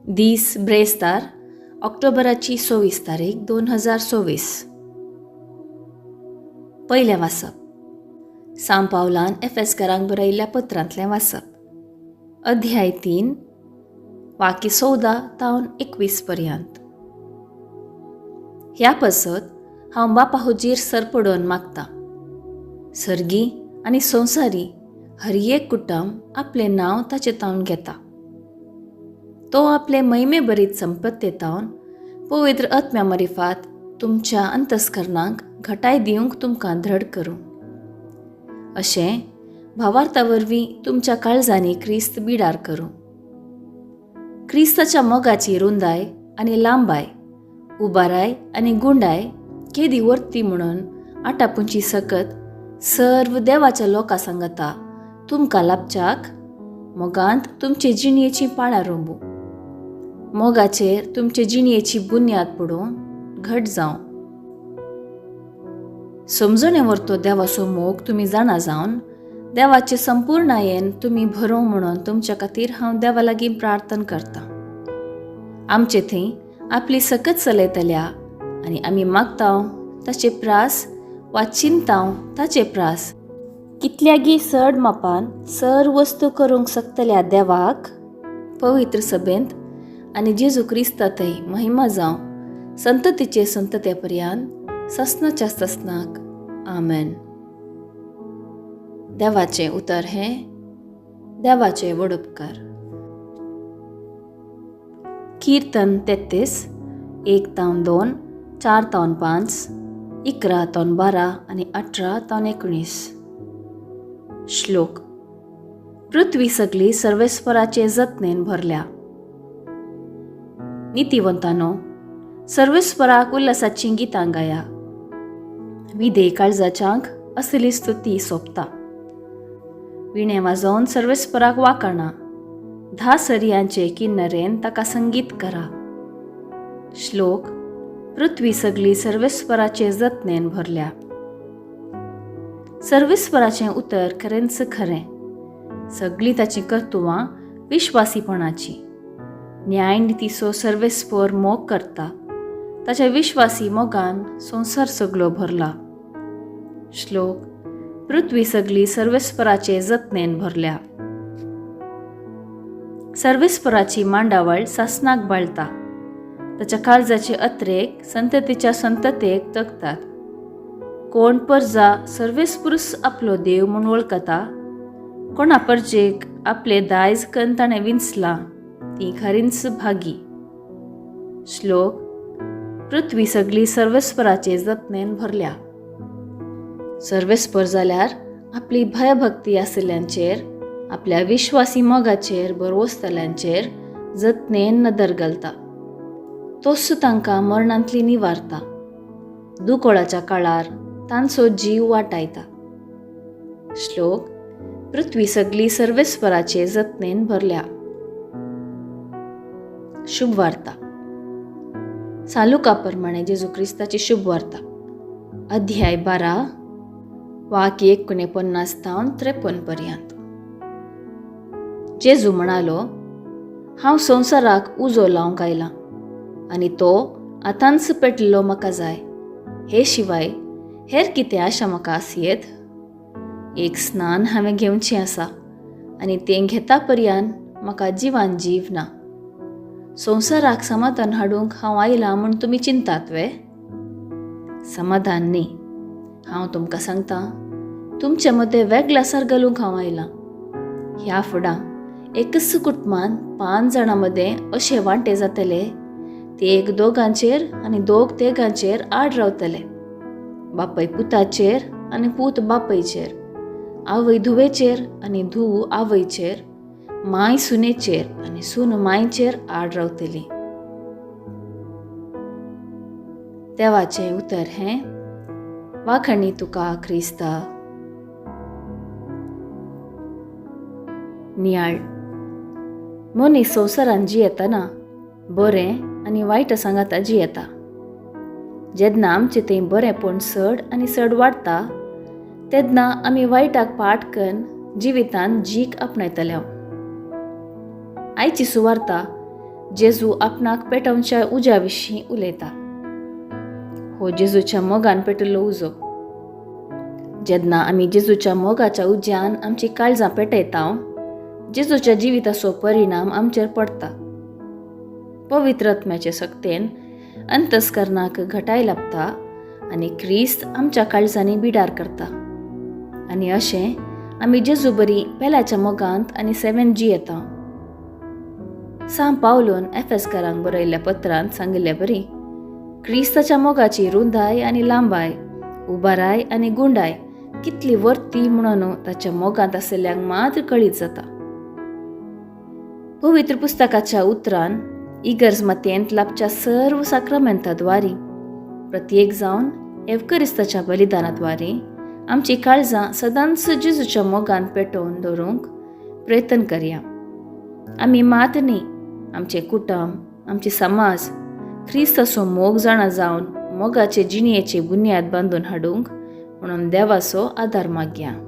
दीस ब्रेस्तार ऑक्टोबराची 26 तारीख 2024. पयलें वाचप सांव पावलान एफेसकारांक बरयल्ल्या पत्रांतलें वाचप, अध्याय 3 वाक्य 14 तावन 21 पर्यंत. ह्या पासत हांव बापा हुजीर सरपडोवन मागता, सर्गी आनी संवसारी हर एक कुटुंब आपलें नांव ताचें तावन घेता. तो आपले महिमे भरीत संपत्ते तावन पवित्र आत्म्या मारिफात तुमच्या अंतस्करणाक घटाय दिवंक तुमकां धड करूं. अशें भावार्था वरवीं तुमच्या काळजांनी क्रिस्त बिडार करूं. क्रिस्ताच्या मोगाची रुंदाय आनी लांबाय, उबाराय आनी गुंडाय केदी वर्ती म्हणून आटापुंची सकत सर्व देवाच्या लोकां सांगता तुमकां लाभच्याक मोगांत तुमचे जिणयेचीं पाळां रोंबू, मोगाचेर तुमचे जिणयेची बुन्याद पडून घट जावं. समजणे वरतो देवाचो मोग तुमी जाणा जावन देवाचे संपूर्णायेन तुमी भरोवं म्हणून तुमच्या खातीर हांव देवा लागीं प्रार्थना करतां. आमचे थंय आपली सकत चलयतल्या आनी आमी मागतांव ताचे प्रास वा चिंतांव ताचे प्रास कितल्यागी चड मापान सर वस्तू करूंक शकतल्या देवाक पवित्र सभेंत आनी जेजू क्रिस्ता थंय महिमा जावं संततीचे संतते पर्यंत ससनाच्या ससनाक. आमेन. देवाचें उतर हें देवाचें व्हड उपकार. कीर्तन 33 1 तावन 2, 4 तावन 5, 11 तावन 12 आनी 18 तावन 19. श्लोक. पृथ्वी सगली सर्वेस्पराचे जतनेन भरल्या. नितीवंतानो सर्वेस्पराक उल्हासाचीं गितां गाया. विधेय काळजाच्यांक असली स्तुती सोंपता. विणे वाजोवन सर्वेस्पराक वाकाणा, 10 सरयांचे किन्नरेन ताका संगीत करा. श्लोक. पृथ्वी सगली सर्वेस्पराचे जतनेन भरल्या. सर्वेस्पराचें उतर खरेंच खरें, सगळीं ताचीं कर्तुवां विश्वासीपणाचीं. न्याय नितीचो सर्वेस्पर मोग करता, ताच्या विश्वासी मोगान संवसार सगलो भरला. श्लोक. पृथ्वी सगली सर्वेस्पराचे जतनेन भरल्या. सर्वेस्पराची मांडावळ सासनाक बाळता, ताच्या काळजाचे अत्रेक संततीच्या संततेक तगतात. कोण परजा सर्वेस्पुरूस आपलो देव म्हूण वळखता, कोणा परजेक आपले दायज कन्न ताणें विंचलां ती खरींच भागी. श्लोक. पृथ्वी सगली सर्वेस्पराचे जतनेन भरल्या. सर्वेस्पर जाल्यार आपली भयभक्ती आशिल्ल्यांचेर, आपल्या विश्वासी मोगाचेर भरवसतल्यांचेर जतनेन नदर घालता. तोच तांकां मरणांतली निवारता, दुकोळाच्या काळार तांचो जीव वाटायता. श्लोक. पृथ्वी सगली सर्वेस्पराचे जतनेन भरल्या. शुभ वार्ता. सालुका प्रमाणे जेजू क्रिस्ताची शुभ वार्ता, अध्याय 12 वाक्य 49 तावन 53 पर्यंत. जेजू म्हणालो, हांव संवसाराक उजो लावंक आयलां आनी तो आतांच पेटलो म्हाका जाय. हे शिवाय हेर कितें आशा म्हाका आसयेत? एक स्नान हांवें घेवचें आसा आनी तें घेता पर्यंत म्हाका जिवान जीव ना. संवसाराक समाधान हाडूंक हांव आयलां म्हूण तुमी चिंतात वे? समाधान न्ही, हांव तुमकां सांगता, तुमचे मदें वेगळासार घालूंक हांव आयलां. ह्या फुडां एकच कुटुंबान 5 जाणां मदें अशे वांटे जातले, ते एक दोगांचेर आनी दोग तेगांचेर आड रावतले. बापय पुताचेर आनी पूत बापयचेर, आवय धुवेचेर आनी धूव आवयचेर, माय सुनेचेर आनी सून मायचेर आड रावतली. देवाचें उतर हें वाखणी तुका क्रिस्ता. नियाळ. मनीस संवसारान जियेतना बरें आनी वायट सांगाता जियेता. जेन्ना आमचें थंय बरेंपण चड आनी चड वाडटा तेन्ना आमी वायटाक पाट कन्न जिवितान जीक आपणायतले. आयची सुवार्ता जेजू आपणाक पेटोवच्या उज्या विशीं उलयता. हो जेजूच्या मोगान पेटिल्लो उजो. जेन्ना आमी जेजूच्या मोगाच्या उज्यान आमची काळजां पेटयता, जेजूच्या जिविताचो परिणाम आमचेर पडटा. पवित्र आत्म्याचे सक्तेन अंतस्करणाक घटाय लाबता आनी क्रिस्त आमच्या काळजांनी बिडार करता. आनी अशें आमी जेजू बरी पेल्याच्या मोगांत आनी सेवेन जियेता. सां पावलून एफेसकारांक बरयल्ल्या पत्रांत सांगिल्ले बरी क्रिस्ताच्या मोगाची रुंदाय आनी लांबाय, उबाराय आनी गुंडाय कितली वर्ती म्हणून ताच्या मोगांत आशिल्ल्यांक मात्र कळीत जाता. पवित्र पुस्तकाच्या उतरान इगर्ज मातयेंत लाबच्या सर्व साक्रामेंताद्वारी, प्रत्येक जावन एवकरिस्ताच्या बलिदानाद्वारे आमची काळजां सदांच जेजूच्या मोगान पेटोवन दवरूंक प्रयत्न करया. आमी मात न्ही, आमचें कुटुंब, आमची समाज क्रिस्ताचो मोग जाणा जावन मोगाचे जिणयेची बुन्याद बांदून हाडूंक म्हणून देवाचो आदार मागया.